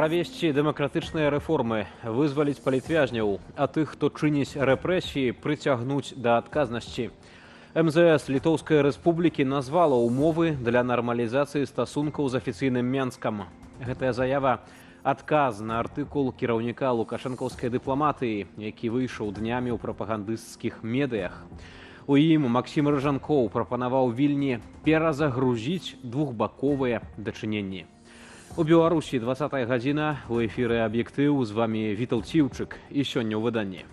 Правесці дэмакратычныя рэформы, вызваліць палітвязняў, а тых, хто чыніць рэпрэсіі, прыцягнуць да адказнасці. МЗС Літоўскай Рэспублікі назвала ўмовы для нармалізацыі стасункаў з афіцыйным Менскам. Гэтая заява — адказ на артыкул кіраўніка лукашэнкаўскай дыпламатыі, які выйшаў днямі ў прапагандысцкіх медыях. У ім Максім Рыжанкоў прапанаваў Вільні перазагрузіць двухбаковыя дачыненні. У Беларусі 20 гадзіна, у эфіры «Аб'ектыў», з вамі Вітал Ціўчык, і сёння ў выданні.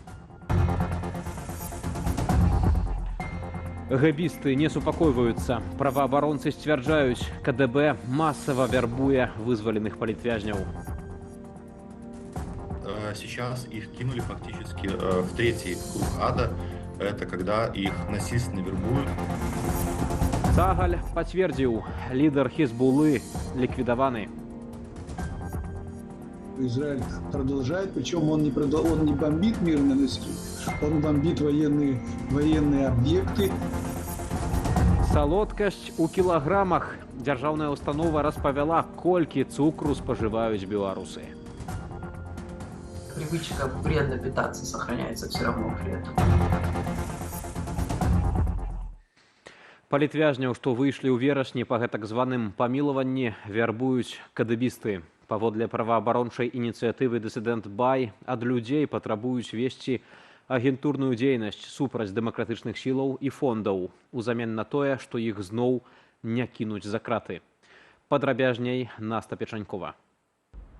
Гэбісты не супакойваюцца. Праваабаронцы сцвярджаюць, КДБ масава вярбуе вызваленых палітвязняў. Сейчас их кинули фактически в третий круг ада. Это когда их насильственно вербуют. Цагаль пацвердзіў: лідар Хізбулы ліквідаваны. Израиль продолжает, причем он не бомбит мирное население, он бомбит военные объекты. Салодкасць у кілаграмах. Дзяржаўная установа распавяла, колькі цукру спажываюць беларусы. Привычка вредно питаться сохраняется все равно при этом. Палітвязняў, што выйшлі ў верасні па гэтак званым памілаванні, вярбуюць кадэбісты. Паводле праваабарончай ініцыятывы «Дысідэнт Бай», ад людзей патрабуюць весці агентурную дзейнасць супраць дэмакратычных сілаў і фондаў узамен на тое, што іх зноў не кінуць за краты. Падрабязней Наста Печанькова.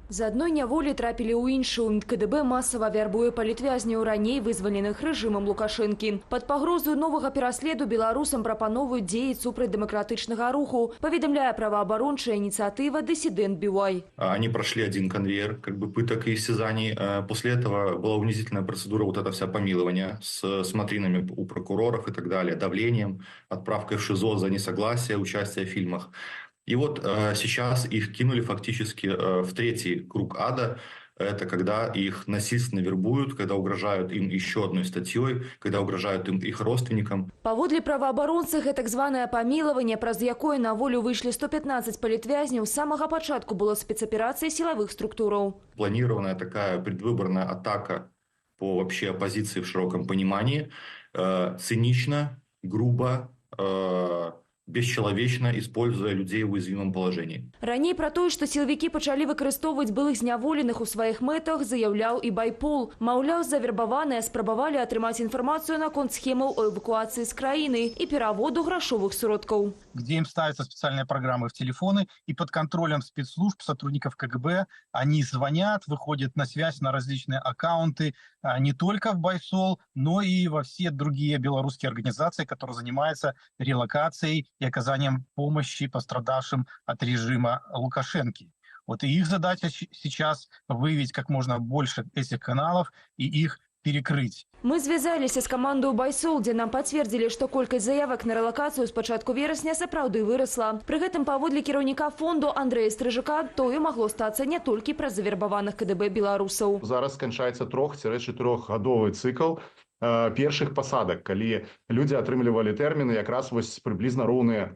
З адной няволі трапілі ў іншую. КДБ масава вярбуе палітвязняў, раней вызваленых рэжымам Лукашэнкі. Пад пагрозаю новага пераследу беларусам прапановваюць дзеяць супраць дэмакратычнага руху, паведамляе праваабарончая ініцыятыва «Дысідэнт Бівай». Они прошли один конвейер как бы пыток и истязаний. После этого была унизительная процедура, вот это вся помилование с смотринами у прокуроров и так далее, давлением, отправкой в ШИЗО за несогласие, участие в фильмах. И вот сейчас их кинули фактически в третий круг ада. Это когда их насильственно вербуют, когда угрожают им еще одной статьей, когда угрожают им их родственникам. Паводле праваабаронцы, гэтак званае памілаванне, праз якое на волю выйшлі 115 палітвязняў, з самага пачатку было спецаперацыяй сілавых структураў. Планированная такая предвыборная атака по вообще оппозиции в широком понимании, цинично, грубо, бесчеловечно используя людей в уязвимом положении. Раней пра тое, што сілавікі пачалі выкарыстоўваць былых зняволеных у сваіх мэтах, заяўляў і Байпол. Маўляў, завербаваныя спрабавалі атрымаць інфармацыю наконт схемаў эвакуацыі з краіны і пераводу грашовых сродкаў. Где им ставятся специальные программы в телефоны, и под контролем спецслужб, сотрудников КГБ, они звонят, выходят на связь на различные аккаунты, не только в Байсол, но и во все другие белорусские организации, которые занимаются релокацией и оказанием помощи пострадавшим от режима Лукашенки. Вот и их задача сейчас выявить как можно больше этих каналов и их перекрыть. Мы звязаліся з камандаю Байсол, дзе нам пацвердзілі, што колькасць заявак на рэлакацыю з пачатку верасня сапраўды вырасла. Пры гэтым, паводле кіраўніка фонду Андрэя Стрыжака, тое магло стацца не толькі праз завербаваных КДБ беларусаў. Зараз сканчаецца 3-4гадовы цыкл першых пасадак, калі людзі атрымлівалі тэрміны якраз вось прыблізна роўныя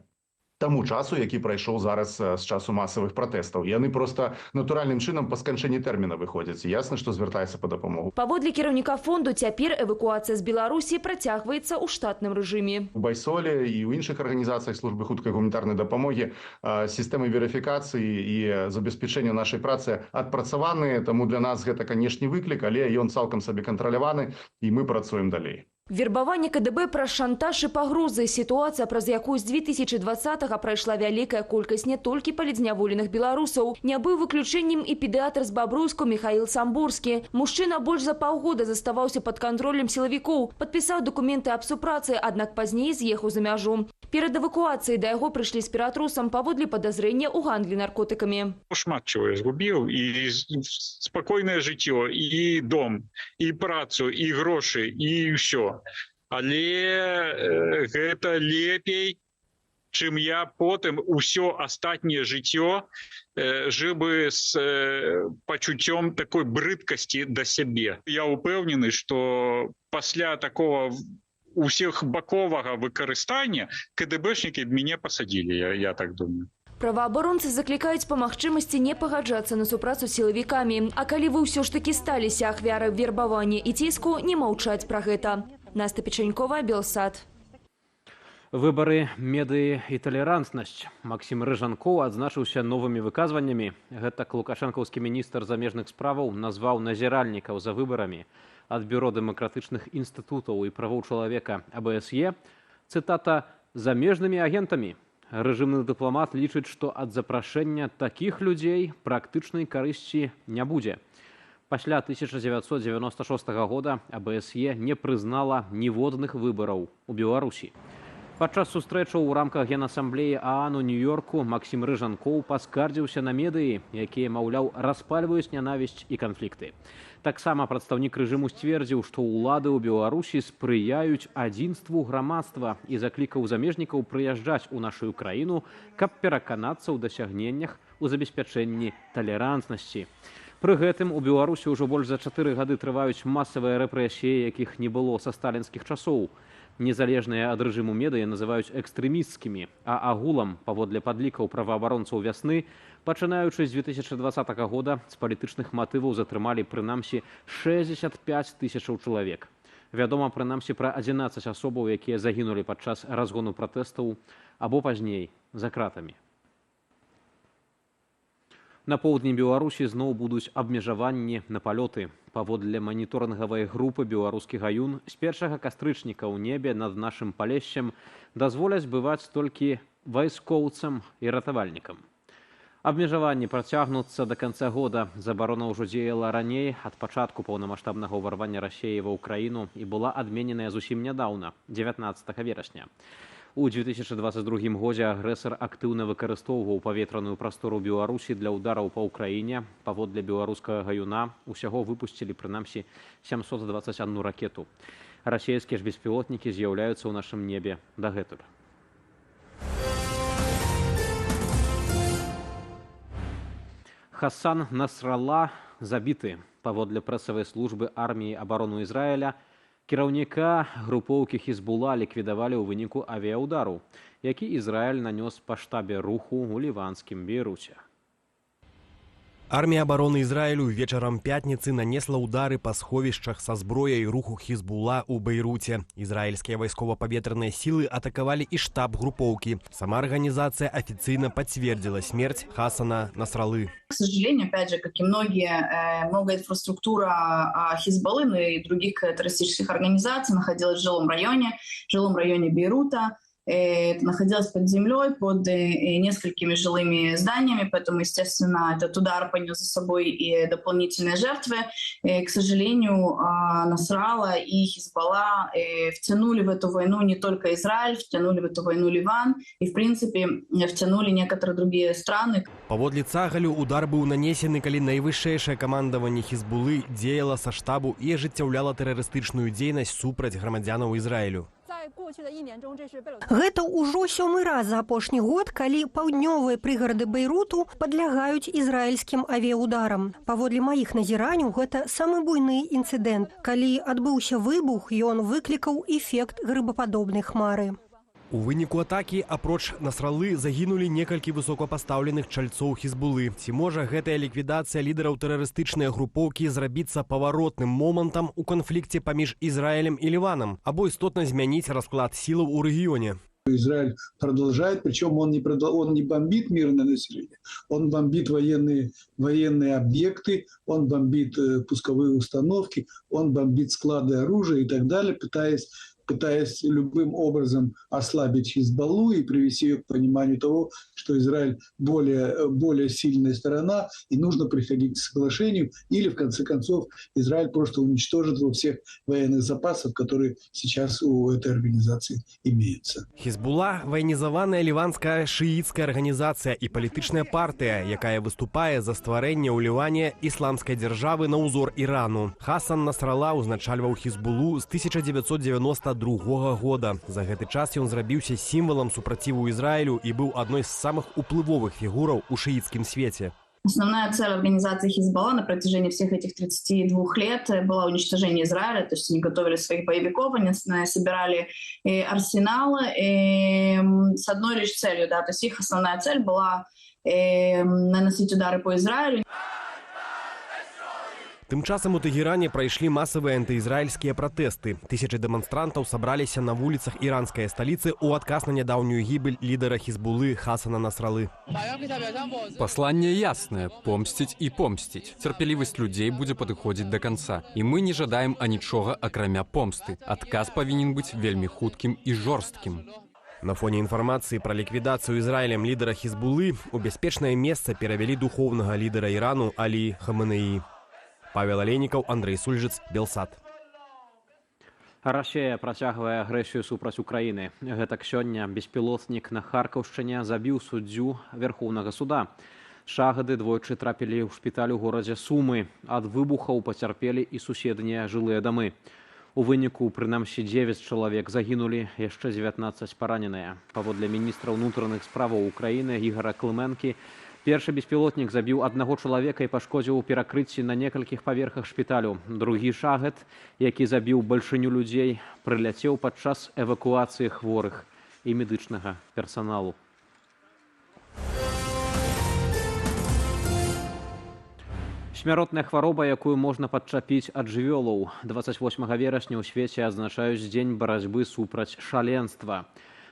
таму часу, які прайшоў зараз з часу масавых пратэстаў. Яны проста натуральным чынам па сканчэнні тэрміна выходзяць. Ясна, што звяртаецца па дапамогу. Паводле кіраўніка фонду, цяпер эвакуацыя з Беларусі працягваецца ў штатным рэжыме. У Байсоле і ў іншых арганізацыях службы хуткай гуманітарнай дапамогі сістэмы верыфікацыі і забеспячэння нашай працы адпрацаваныя, таму для нас гэта, канешне, выклік, але ён цалкам сабе кантраляваны, і мы працуем далей. Вербаванне КДБ праз шантаж і пагрозы. Сітуацыя, праз якую з 2020-го прайшла вялікая колькасць не толькі палітзняволеных беларусаў. Не быў выключэннем і педыятр з Бабруйску Михаил Самборскі. Мужчына больш за паўгода заставаўся пад кантролем сілавікоў, падпісаў дакументы аб супрацы, аднак пазней з'ехаў за мяжу. Перад эвакуацыяй да яго прыйшлі з ператрусам паводле падазрэння ў гандлі наркотыкамі. Шмат чего я згубіў, і спакойнае жыццё, і дом, і працу, і грошы, і ўсё. Але гэта лепей, чым я потым усё астатняе жыццё жыў бы з пачуццём такой брыдкасці да сябе. Я ўпэўнены, што пасля такого усіх баковага выкарыстання КДБшнікі б мяне пасадзілі, я так думаю. Праваабаронцы заклікаюць па магчымасці не пагаджацца на супрацу з сілавікамі. А калі вы ўсё ж такі сталіся ахвярай вербавання і ціску, не маўчаць пра гэта. Наста Печанькова, Белсат. Выбары, медыі і талерантнасць. Максім Рыжанкоў адзначыўся новымі выказваннямі. Гэтак лукашэнкаўскі міністр замежных справаў назваў назіральнікаў за выбарамі ад Бюро дэмакратычных інстытутаў і правоў чалавека АБСЕ, цытата, замежнымі агентамі. Рэжымны дыпламат лічыць, што ад запрашэння такіх людзей практычнай карысці не будзе. Пасля 1996 года АБСЕ не прызнала ніводных выбараў у Беларусі. Падчас сустрэчаў у рамках Генасамблеі ААН у Нью-Йорку Максім Рыжанкоў паскардзіўся на медыі, якія, маўляў, распальваюць нянавісць і канфлікты. Таксама прадстаўнік рэжыму сцвердзіў, што ўлады ў Беларусі спрыяюць адзінству грамадства, і заклікаў замежнікаў прыязджаць у нашу краіну, каб пераканацца ў дасягненнях у забеспячэнні талерантнасці. Пры гэтым у Беларусі ўжо больш за 4 гады трываюць масавыя рэпрэсіі, якіх не было са сталінскіх часоў. Незалежныя ад рэжыму медыі называюць экстрэмісцкімі, а агулам, паводле падлікаў праваабаронцаў «Вясны», пачынаючы з 2020 года з палітычных матываў затрымалі прынамсі 65 тысячаў чалавек. Вядома прынамсі пра 11 асобаў, якія загінулі падчас разгону пратэстаў або пазней за кратамі. На поўдні Беларусі зноў будуць абмежаванні на палёты. Паводле маніторынгавай групы «Беларускі гаюн», з 1 кастрычніка ў небе над нашым Палессем дазволяць бываць толькі вайскоўцам і ратавальнікам. Абмежаванні працягнуцца да канца года. Забарона ўжо дзеяла раней, ад пачатку паўнамасштабнага ўварвання Расеі ва Ўкраіну, і была адмененая зусім нядаўна, 19 верасня. У 2022 годзе агрэсар актыўна выкарыстоўваў паветраную прастору Беларусі для ўдараў па Ўкраіне. Паводле «Беларускага гаюна», усяго выпусцілі прынамсі 721 ракету. Расійскія ж беспілотнікі з'яўляюцца ў нашым небе дагэтуль. Хасан Насралла забіты. Паводле прэсавай службы арміі абароны Ізраіля, кіраўніка групоўкі Хізбула ліквідавалі ў выніку авіяўдару, які Ізраіль нанёс па штабе руху ў ліванскім Бейруце. Армія абароны Ізраілю вечарам пятніцы нанесла удары па сховішчах са зброяй руху Хізбула ў Бейруце. Ізраільскія вайскова-паветраныя сілы атакавалі і штаб групоўкі. Сама арганізацыя афіцыйна пацвердзіла смерць Хасана Насралы. К сожалению, опять же, как и многое инфраструктура Хизбаллы, ну и других террористических организаций находилась в жилом районе Бейрута. Это находилось под землей, под несколькими жилыми зданиями, поэтому, естественно, этот удар понес за собой и дополнительные жертвы. К сожалению, Насрала и Хизбалла втянули в эту войну не только Израиль, втянули в эту войну Ливан и, в принципе, втянули некоторые другие страны. Паводле Цагалю, удар быў нанесены, калі найвышэйшае камандаванне Хізбулы дзеяла са штабу і ажыццяўляла тэрарыстычную дзейнасць супраць грамадзянаў Ізраілю. Гэта ўжо сёмы раз за апошні год, калі паўднёвыя прыгарады Бейруту падлягаюць ізраільскім авіяўдарам. Паводле маіх назіранняў, гэта самы буйны інцыдэнт. Калі адбыўся выбух, ён выклікаў эфект грыбападобнай хмары. У выніку атакі, апроч Насралы, загінулі некалькі высокапастаўленых чальцоў Хізбулы. Ці можа гэтая ліквідацыя лідараў тэрарыстычнай групоўкі зрабіцца паваротным момантам у канфлікце паміж Ізраілем і Ліванам або істотна змяніць расклад сілаў у рэгіёне? Израиль продолжает, причем он не бомбит мирное население, он бомбит военные объекты, он бомбит пусковые установки, он бомбит склады оружия и так далее, пытаясь любым образом ослабить Хизбаллу и привести ее к пониманию того, что Израиль более сильная сторона и нужно приходить к соглашению, или, в конце концов, Израиль просто уничтожит во всех военных запасов, которые сейчас у этой организации имеются. Хізбула — ваенізаваная ліванская шыіцкая арганізацыя і палітычная партыя, якая выступае за стварэнне ў Ліване ісламскай дзяржавы на ўзор Ірану. Хасан Насрала ўзначальваў Хізбулу з 1992 года. За гэты час ён зрабіўся сімвалам супраціву Ізраілю і быў адной з самых уплывовых фігураў у шыіцкім свеце. Основная цель организации Хизбалла на протяжении всех этих 32 лет была уничтожение Израиля. То есть они готовили своих боевиков, они собирали арсеналы с одной лишь целью. Да, то есть их основная цель была наносить удары по Израилю. Тым часам у Тэгеране прайшлі масавыя антыізраільскія пратэсты. Тысячы дэманстрантаў сабраліся на вуліцах іранскай сталіцы ў адказ на нядаўнюю гібель лідара Хізбулы Хасана Насралы. Пасланне яснае: помсціць і помсціць. Цярпелівасць людзей будзе падыходзіць да канца. І мы не жадаем анічога акрамя помсты. Адказ павінен быць вельмі хуткім і жорсткім. На фоне інфармацыі пра ліквідацыю Ізраілем лідара Хізбулы у бяспечнае месца перавялі духоўнага лідара Ірану Алі Хаменеі. Павел Алейнікаў, Андрэй Сульжыц, Белсат. Расея працягвае агрэсію супраць Украіны. Гэтак сёння беспілотнік на Харкаўшчыне забіў суддзю Вярхоўнага суда. Шахады двойчы трапілі ў шпіталь у горадзе Сумы. Ад выбухаў пацярпелі і суседнія жылыя дамы. У выніку прынамсі 9 чалавек загінулі, яшчэ 19 параненыя. Паводле міністра ўнутраных справаў Украіны Ігара Клыменкі, першы беспілотнік забіў аднаго чалавека і пашкодзіў перакрыцці на некалькіх паверхах шпіталю. Другі шахед, які забіў бальшыню людзей, прыляцеў падчас эвакуацыі хворых і медычнага персаналу. Смяротная хвароба, якую можна падчапіць ад жывёлаў. 28 верасня ў свеце адзначаюць дзень барацьбы супраць шаленства.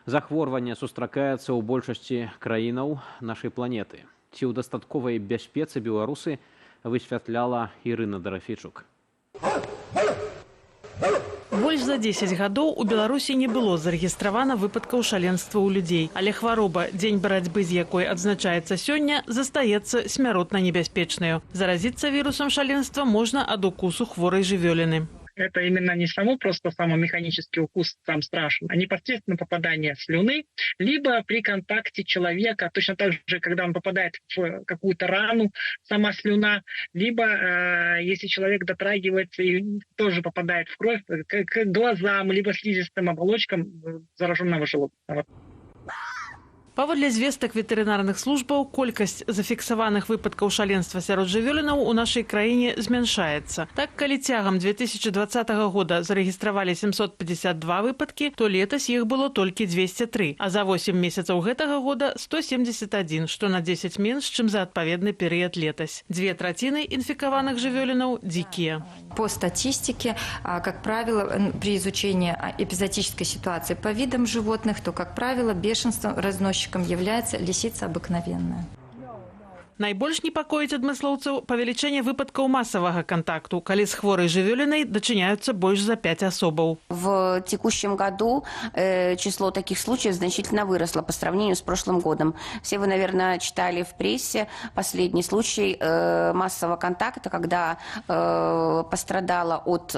Захворванне сустракаецца ў большасці краінаў нашай планеты. Ці ў дастатковай бяспецы беларусы, высвятляла Ірына Дарафейчук. Больш за 10 гадоў у Беларусі не было зарэгістравана выпадкаў шаленства ў людзей. Але хвароба, дзень барацьбы з якой адзначаецца сёння, застаецца смяротна небяспечнаю. Заразіцца вірусам шаленства можна ад укусу хворай жывёліны. Это именно не само просто само механический укус сам страшен, а непосредственно попадание слюны, либо при контакте человека, точно так же, когда он попадает в какую-то рану, сама слюна, либо если человек дотрагивается и тоже попадает в кровь, к глазам, либо слизистым оболочкам зараженного животного. Паводле звестак ветэрынарных службаў, колькасць зафіксаваных выпадкаў шаленства сярод жывёлінаў у нашай краіне змяншаецца. Так, калі цягам 2020 года зарэгістравалі 752 выпадкі, то летась іх было толькі 203, а за 8 месяцаў гэтага года 171, што на 10 менш, чым за адпаведны перыяд летась. Дзве траціны інфікаваных жывёлінаў дзікія. По статистике, как правило, при изучении эпизоотической ситуации по видам животных, то, как правило, бешенством разносчиком является лисица обыкновенная. Найбольш непакоіць адмыслоўцаў павелічэнне выпадкаў масавага кантакту, калі з хворай жывёлінай дачыняюцца больш за 5 асобаў. В текущем году число таких случаев значительно выросло по сравнению с прошлым годом. Все вы, наверное, читали в прессе последний случай массового контакта, когда пострадало от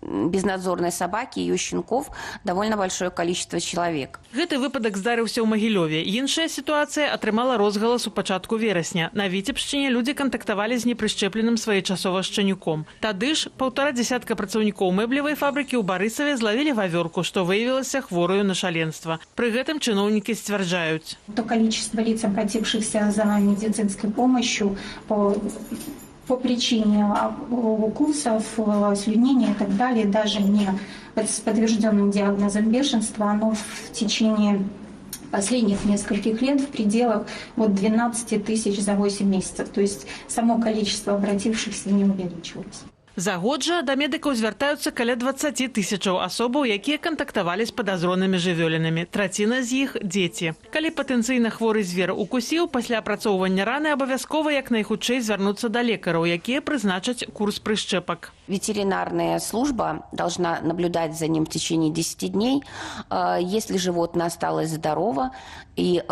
безнадзорной собаки, ее щенков довольно большое количество человек. Гэты выпадак здарыўся ў Магілёве. Іншая сітуацыя атрымала розгалас у пачатку верасня. На Віцебшчыне людзі кантактавалі з непрышчэпленым своечасова шчанюком. Тады ж паўтара дзесятка працаўнікоў мэблевай фабрыкі ў Барысаве злавілі вавёрку, што выявілася хвораю на шаленства. Пры гэтым чыноўнікі сцвярджаюць. То количество лиц, обратившихся за медицинской помощью по причине укусов, слюнения и так далее, даже не с подтвержденным диагнозом бешенства, оно в течение последних нескольких лет в пределах вот 12 тысяч за 8 месяцев. То есть само количество обратившихся не увеличилось. За год жа да медыкаў звяртаюцца каля 20 тысячаў асобаў, якія кантактавалі з падазронымі жывёлінамі. Траціна з іх – дзеці. Калі патэнцыйна хворы звер укусіў, пасля апрацоўвання раны абавязкова як найхутчэй звярнуцца да лекараў, якія прызначаць курс прышчэпак. Ветеринарная служба должна наблюдать за ним в течение 10 дней. Если животное осталось здорово и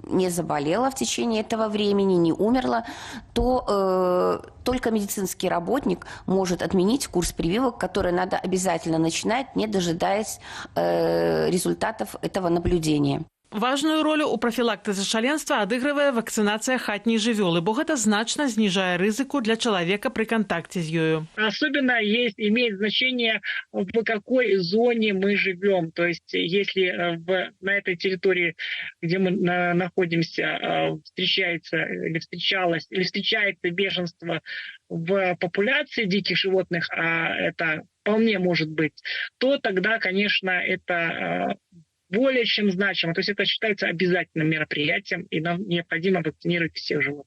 не заболело в течение этого времени, не умерло, то только медицинский работник может отменить курс прививок, который надо обязательно начинать, не дожидаясь результатов этого наблюдения. Важную ролю ў прафілактыцы шаленства адыгрывае вакцынацыя хатняй жывёлы, бо гэта значна зніжае рызыку для чалавека пры кантакце з ёю. Особенно имеет значение, в какой зоне мы живем. То есть если на этой территории, где мы находимся, встречается или встречалось, или встречается бешенство в популяции диких животных, а это вполне может быть, то тогда, конечно, это более чем значимо. То есть это считается обязательным мероприятием, и нам необходимо вакцинировать всех животных.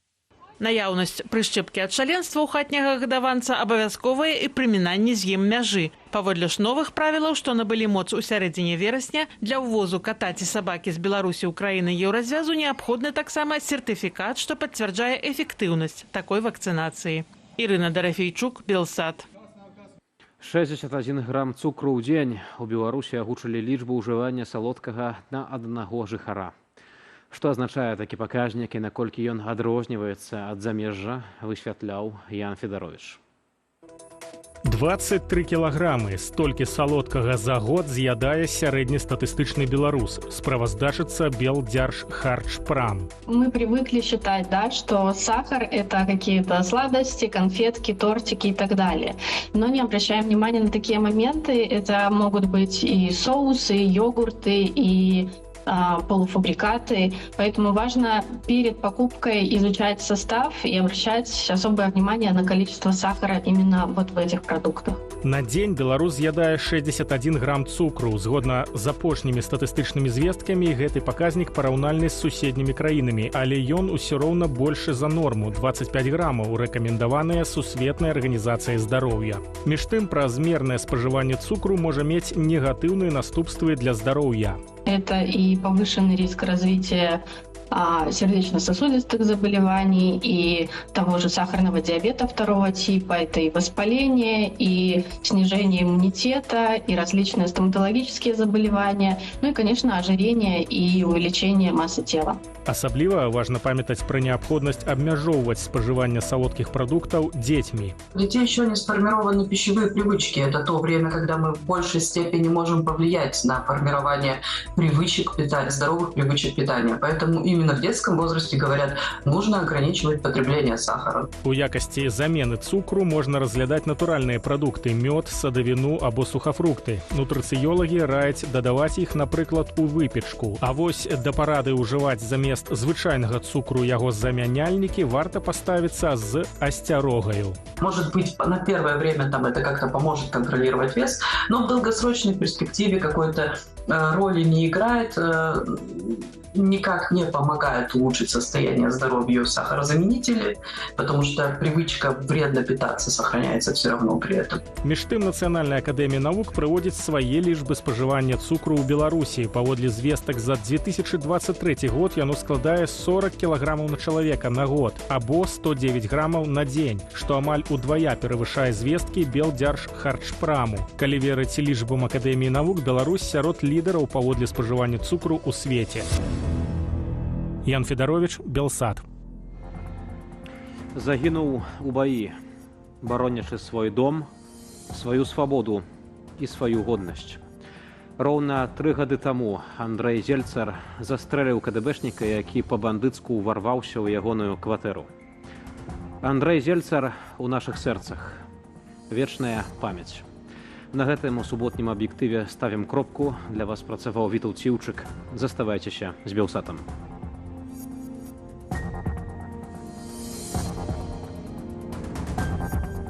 Наяўнасць прышчэпкі ад шаленства ў хатняга гадаванца абавязковая і пры мінанні з ім мяжы. Паводле ж новых правілаў, што набылі моц у сярэдзіне верасня, для ўвозу ката ці сабакі з Беларусі ў краіны Еўразвязу неабходны таксама сертыфікат, што пацвярджае эфектыўнасць такой вакцынацыі. Ірына Дарафейчук, Белсат. 61 грам цукру ў дзень. У Беларусі агучылі лічбу ўжывання салодкага на аднаго жыхара. Што азначае такі паказнік і наколькі ён адрозніваецца ад замежжа, высвятляў Ян Федарович. 23 кілаграмы. Столькі салодкага за год з'ядае сярэднестатыстычны беларус. Справаздачыцца Белдзяржхарчпрам. Мы привыкли считать, да, что сахар – это какие-то сладости, конфетки, тортики и так далее. Но не обращаем внимания на такие моменты. Это могут быть и соусы, и йогурты, и полуфабрикаты. Поэтому важно перед покупкой изучать состав и обращать особое внимание на количество сахара именно вот в этих продуктах. На дзень беларус з'ядае 61 грам цукру. Згодна з апошнімі статыстычнымі звесткамі, гэты паказнік параўнальны з суседнімі краінамі, але ён усё роўна большы за норму 25 грамаў, рэкамендаваныя Сусветнай арганізацыяй здароўя. Між тым, празмернае спажыванне цукру можа мець негатыўныя наступствы для здароўя. Это и повышенный риск развития сердечно-сосудистых заболеваний, и того же сахарного диабета второго типа, это и воспаление, и снижение иммунитета, и различные стоматологические заболевания, ну и, конечно, ожирение и увеличение массы тела. Асабліва важна памятаць пра неабходнасць абмяжоўваць спажыванне салодкіх прадуктаў дзецьмі. У детей еще не сформированы пищевые привычки. Это то время, когда мы в большей степени можем повлиять на формирование привычек питания, здоровых привычек питания. Поэтому именно в детском возрасте, говорят, нужно ограничивать потребление сахара. У якасці замены цукру можна разглядаць натуральныя прадукты: мёд, садавіну або сухафрукты. Нутрыцыёлагі раяць дадаваць іх, напрыклад, у выпечку. А вось да парады ўжываць замест звычайнага цукру яго замяняльнікі варта паставіцца з асцярогаю. Может быть, на первое время там это как-то поможет контролировать вес, но в долгосрочной перспективе какой-то роли не играет, никак не помогает улучшить состояние здоровья сахарозаменители, потому что привычка вредно питаться сохраняется все равно при этом. Між тым, Нацыянальная акадэмія навук прыводзіць свае лічбы спажывання цукру ў Беларусі. Паводле звестак за 2023 год яно складае 40 кілаграмаў на чалавека на год або 109 грамаў на дзень, што амаль удвая перавышае звесткі Белдзяржхарчпраму. Калі верыць лічбам Акадэміі навук, Беларусь сярод лідараў паводле спажывання цукру ў свеце. Ян Федарович, Белсат. Загінуў у баі, баронячы свой дом, сваю свабоду і сваю годнасць. Роўна 3 гады таму Андрэй Зельцар застрэліў КДБшніка, які па-бандыцку ўварваўся ў ягоную кватэру. Андрэй Зельцар у нашых сэрцах. Вечная памяць. На гэтым у суботнім аб'ектыве ставім кропку. Для вас працаваў Вітаў Ціўчык. Заставайцеся з Белсатам.